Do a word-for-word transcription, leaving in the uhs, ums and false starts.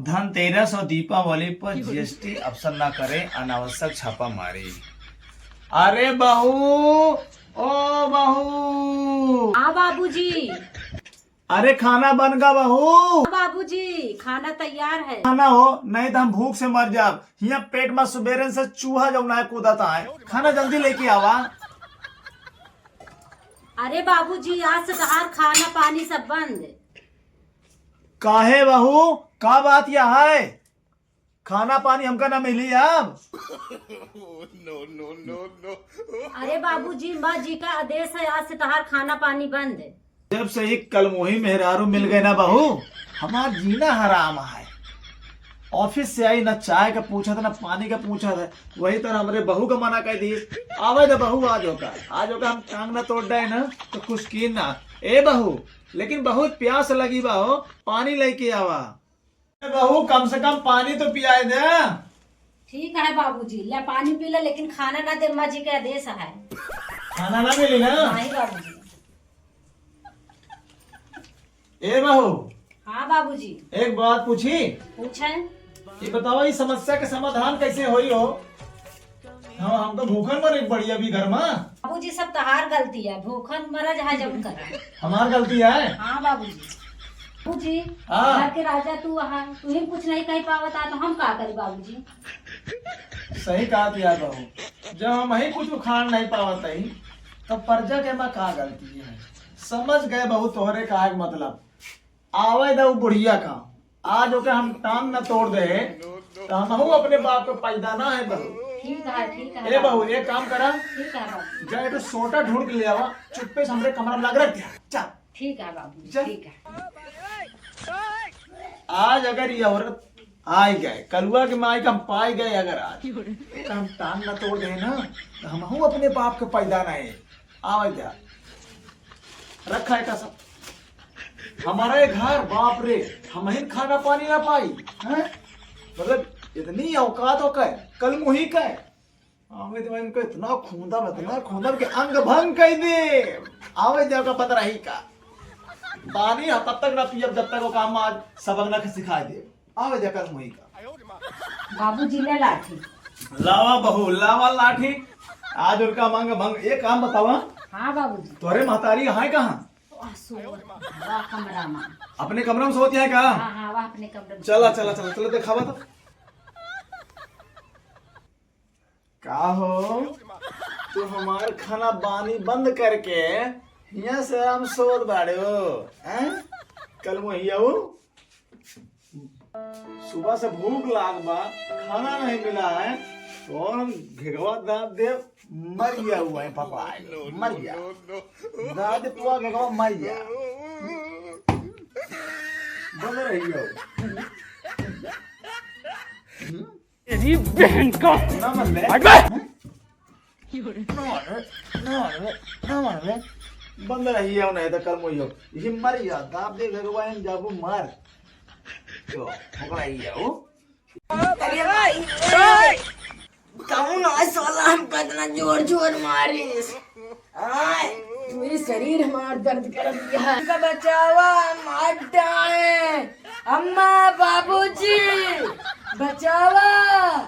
धनतेरस और दीपावली पर जीएसटी अवसर ना करें, अनावश्यक छापा मारी। अरे बहू, ओ बहू। हाँ बाबूजी। अरे खाना बन गा बहू। हाँ बाबूजी, खाना तैयार है। खाना हो, नहीं तो हम भूख से मर जाब। हियाँ पेट में सुबेरे से चूहा जौन है कूदत है। खाना जल्दी लेके आवा। अरे बाबूजी, आज से तहार खाना पानी सब बंद। काहे बहू, का बात यह है? खाना पानी हमका ना मिली अब। अरे बाबूजी, माँ जी का आदेश है, आज से तहार खाना पानी बंद। जब से ही कलमुही मेहरारू मिल गए ना बहू, हमार जीना हराम है। ऑफिस से आई, ना चाय का पूछत, ना पानी का पूछत है। वही तरह हमरे बहू का मना कर दी। आवे दे बहू, आज होकर, आज होकर हम टांग ना तोड़ दे ना, तो कुछ की ना। ए बहू, लेकिन बहुत प्यास लगी बा हो, पानी लेके आवा। ए बहू, कम से कम पानी तो पियाए दे। ठीक है बाबूजी, ले पानी पी ले, लेकिन खाना ना दे, माँ जी के आदेश है। खाना ना मिली ना? नहीं बाबूजी। ए बहू। हाँ बाबूजी। एक बात पूछी? पूछे। ये बताओ, ये समस्या के समाधान कैसे होई हो? हम, हम तो भूखन मरे पड़ी अभी घर में। बाबूजी, सब तहार गलती है, भूखन मरा जहाँ जब करा। हमार गलती है? हाँ बाबूजी। बाबूजी, हाँ। घर के राजा तू अहा, तू ही कुछ नहीं कह पावत आ, तो हम का करी बाबूजी? सही कहा तू यार बहू, जब हम ही कुछ उखाड़ नहीं पावत ही, तब प्रजा के में का गलती है? समझ गए बहू तोहरे कहे के मतलब। आवे दे उ बुढ़िया का, आज ओके हम टांग न तोड़ दे, तो हमहू अपने बाप के पैदा ना है बहू। ठीक है, ठीक है ए बहू, बाबू। एक काम करा, ठीक है बाबू। जा एक सोटा ढूंढ के ले आवा, चुप्पे से हमरे कमरा में लग रख दिया। चल। ठीक है बाबू, जा। ठीक है। आज अगर ये औरत आइ गए, कलुआ के माई का हम पाइ गए अगर आज, तो हम टांग न तोड़ दे ना, तो हमहू अपने बाप के पैदा ना है। आवे जा, रखा है कसम। हमारा ये घर, बाप रे, हम ही खाना पानी ना पाई, हैं? मतलब, इतनी औकात हो के, कलमुही के। आवे तो इनको इतना खूंदम, इतना खूंदम कि अंग भंग कर दे। आवे जा का पतरही का। पानी हम तब तक ना पियब, जब तक वो काम आज सबक ना सिखाए दे। आवे जा कलमुही का। बाबूजी ले लाठी। लावा बहू, लावा लाठी। आज उनका मांग भंग। एक काम बतावा। हाँ बाबूजी। तोरे महतारी है कहाँ? वाह, सो, वाह, कमरा में। अपने कमरा में सोती है का? हाँ, हाँ, वाह, अपने कमरा में चला, सोती चला, है। चला, चला, दिखावा तो। का हो? तू हमार खाना बानी बंद करके हियां से हम सोत बाड़े हो, हैं? कलमुहिया हो? सुबह से भूख लाग बा, खाना नहीं मिला है, तो हम घेगवा दाब दे, मर गया हुआ है पापा, मर गया। दाब दे, पुआ घेगवा मर गया। बंद रही हो। हम्म? तेरी बहन का। ना मन ले। हट बे। ना मन ले, ना मन ले, ना मन ले। बंद रही है, नहीं तो कल मोइयो। ये मर गया, दाब दे भगवान, जाबू मर। तो, पकड़ा ही है वो। अरे भाई, कौन आज साला हमका इतना जोर जोर मारिस? आय, पूरे शरीर हमार दर्द कर दिया। हमका बचावा, हम मार डाए। अम्मा, बाबूजी, बचावा।